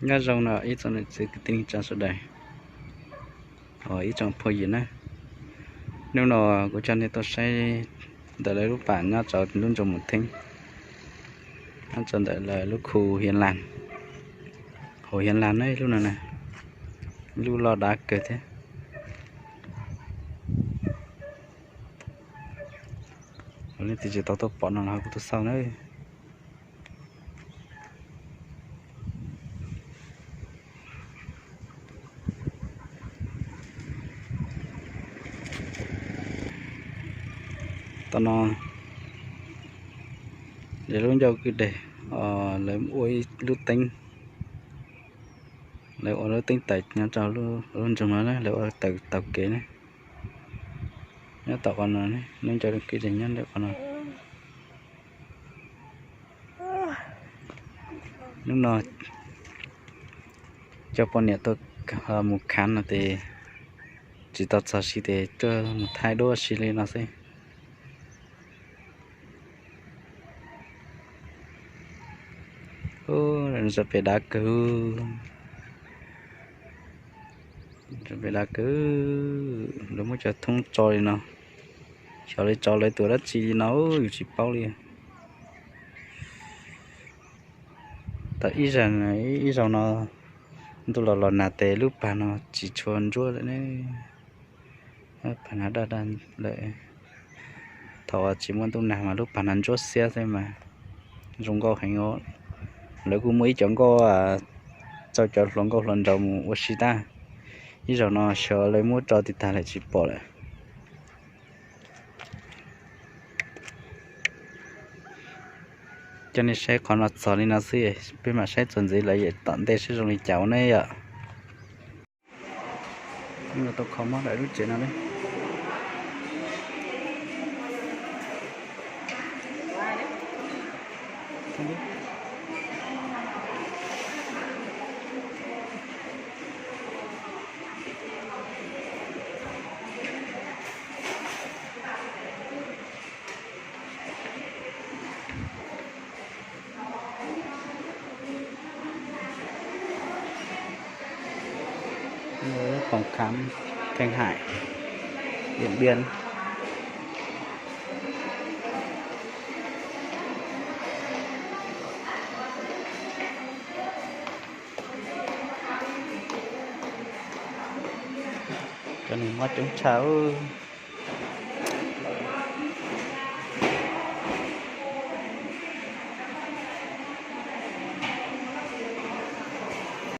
Nyob zoo no ib tsoom niam txiv kwv tij neej tsa sawv daws, ib tsoom phooj ywg na. Hnub no kuv coj nej tuaj saib ntawm lawv lub pas nyob rau lub nroog Mus Theeb, nyob rau ntawm lawv lub khu Hiav Las, hauv Hiav Las na, lub no na, lub loj dav kawg thiab. Leej twg tsis tau tuaj pom no los ho kuv tuaj xauj na. Tam no yog lub ncauj kwj deg, lawv ua ib lub teeb, lawv ua lub teeb tawm nyob rau lub nroog no, lawv ua tawm taug kev na. Nyob tom qhov no, lub ncauj kwj deg nyob ntawm qhov no. Hnub no coj poj niam tuaj mus khav no ces tsis tau txog si ces tuaj mus thaij duab si li no xwb. Ub, pem dav kawg, pem dav kawg, lawv muab cov thoob tso li no, xyov lawv tso lawv tus dab tsi li no yus tsis paub li. Tau ib zaug, ib zaug no ntuj los los nag tes lub pas no tsis tshua ntsuab lawm ne. Lub pas no daj daj lawm. Thaum tsis muaj ntuj nag mas lub pas no ntsuab xiab xwb mas zoo nkauj heev os. Lawv kuj muaj ib cov nkoj, txawj cov hluas nkauj hluas nraug mus ua si tag. Ib zaug no xyov lawv muab tso twg tag lawm tsis pom lawm. Coj nej saib qhov no txog li no xwb, peb mam saib txuas ntxiv lawm tom ntej saib zoo li cas ua ne yom. Tau kho mob daim lub tsev no. Phòng khám Thanh Hải, Điện Biên. Cov neeg mob coob tshaj.